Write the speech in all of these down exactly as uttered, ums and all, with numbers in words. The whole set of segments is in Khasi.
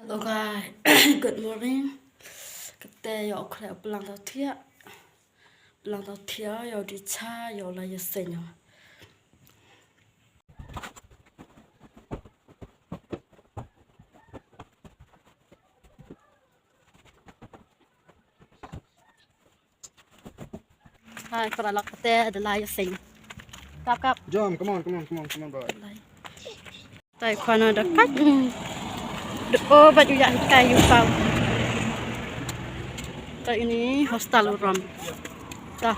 So guys, good morning. Kata ïa u khreh u plang tau thiah. Plang tau thiah, ïa u dih cha, ïa u la ïa seng. Hai, para lok te da la ïa seng. Kap, kap. Jom, come on, come on, come on, come on, boy. Lai. Tai khwana da kat. Mm. Da o ba ju ïa kai ïu pau. Tai ini hostel u ram. Ta.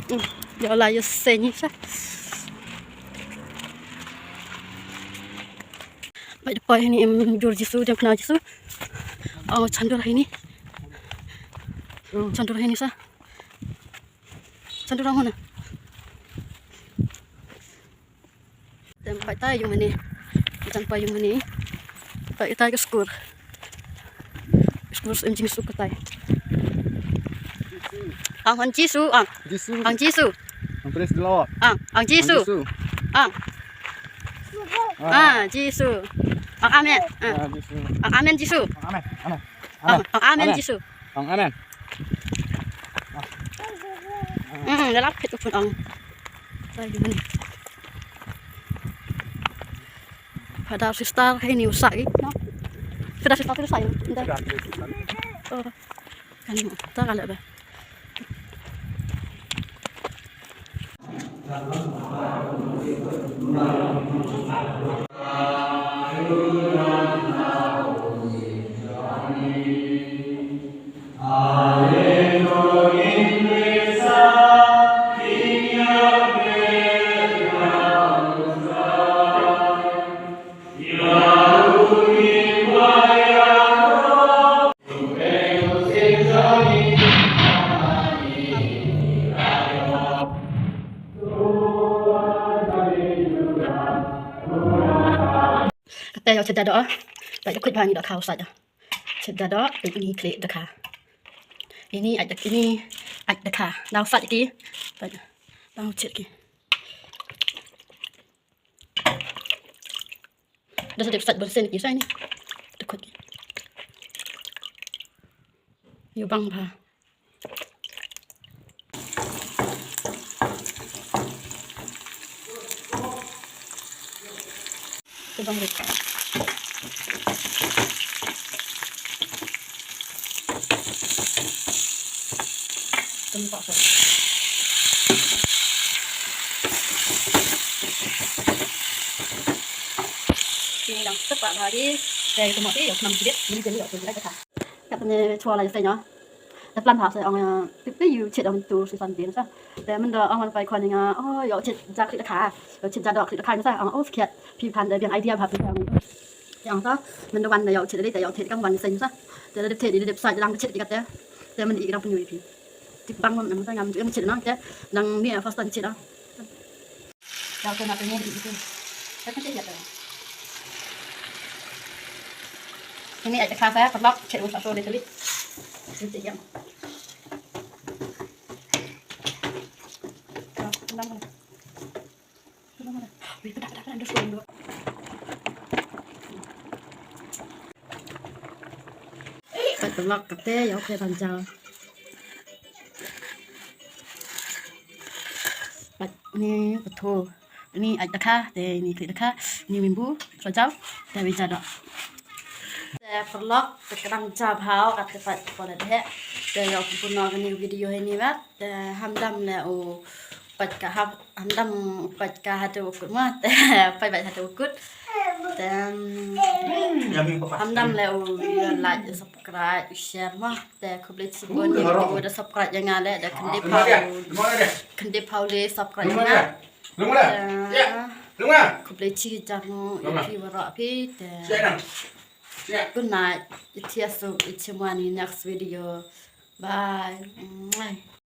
Mm. Ïa la ïa seng sa. Bad poi hani em jur Jisu, jem kena Jisu. Oh, chandur hani. Chandur hani sa. Chandur hani. Tem pai tai yung hani. Jan pai yung hani. Pai tai ke skur. Skur em Jisu ke tai. Ang han Jisu, ang. Jisu. Ang Jisu. Ang, praise the Lord. Ang, ang Jisu. Ang Jisu. Ang. Ah. Ah, Jisu. Ang amen. Ah. Ah, Jisu. Ang amen Jisu. Ang amen. Amen. Ang, amen. Ang amen Jisu. Ang amen. Mm, lalap kit upun ang. Sai di mana? Pada sister ini usah gitu. Pada sister itu saya. Nda. Oh. Kan tak ada dah. Kata ïa u chet da doh. Ba ïa kut ba ngi doh khaw sa da. Chet da doh, ini klik da kha. Ini ai da, ini ai da kha. Nau sa ki. Ba nau chet ki. Da sa dep sat bun sen ki sa ini. Da kut ki. Ïa bang ba. Ïa bang ba. Tum pak sa. Ini dang tepat hari. Saya cuma sih, ya, enam jilid, ini jadi, ya, oke, kita. Kat ne chwa la ïa seng. Da plan bha sa ong, eh, pip pip ïu chet ong tu si san din sa. Te mynda ong wan pai khwan nga, oh, ïa chet ja klik da kha. Ïa chet ja doh klik da kha sa ong, oh, skhet. Phi phan da biang idea bha phi ong. Ïa ong sa mynda wan da ïa chet da ïa chet kam wan seng sa. Te da dep chet da dep sa lang chet ki kate. Te mynda i dang pynïu phi. Tip bang wan sa ngam tu ïa chet na te. Dang ni first time chet ah. Daw tu na tu ni di tu. Ka kan chet ïa tu. Ini ai ka sa paralok chet u sa so de kali. Chet ïa. Ka, tenang. Tenang, tenang. Wih, pedak, pedak, pedak, terus turun dulu. Pat paralok kate ïa u khreh ban jaw. Pat ni pathu. Ni ai da kha, te ni klik da kha, ni mimbu, so jaw, te wi jaw doh. Te paralok, te ka dang jaw bha, kate pat pole de. Te ïa u pun no kani video hini mat, te hamdam le u Pat ka hap, hamdam pat ka hatu ukut ma, te pat pat hatu ukut. Te, mm, hamdam le u ïa like, ïa subscribe, ïa share ma. Te khublei shibun ïa ki ba da subscribe ïa nga le, da khyndai phaw, khyndai phaw le subscribe ïa nga. Te khublei shi hajar nguh ïa phi waroh phi te. Good night. Ïa thiah suk, ïa shim wan next video. Bye.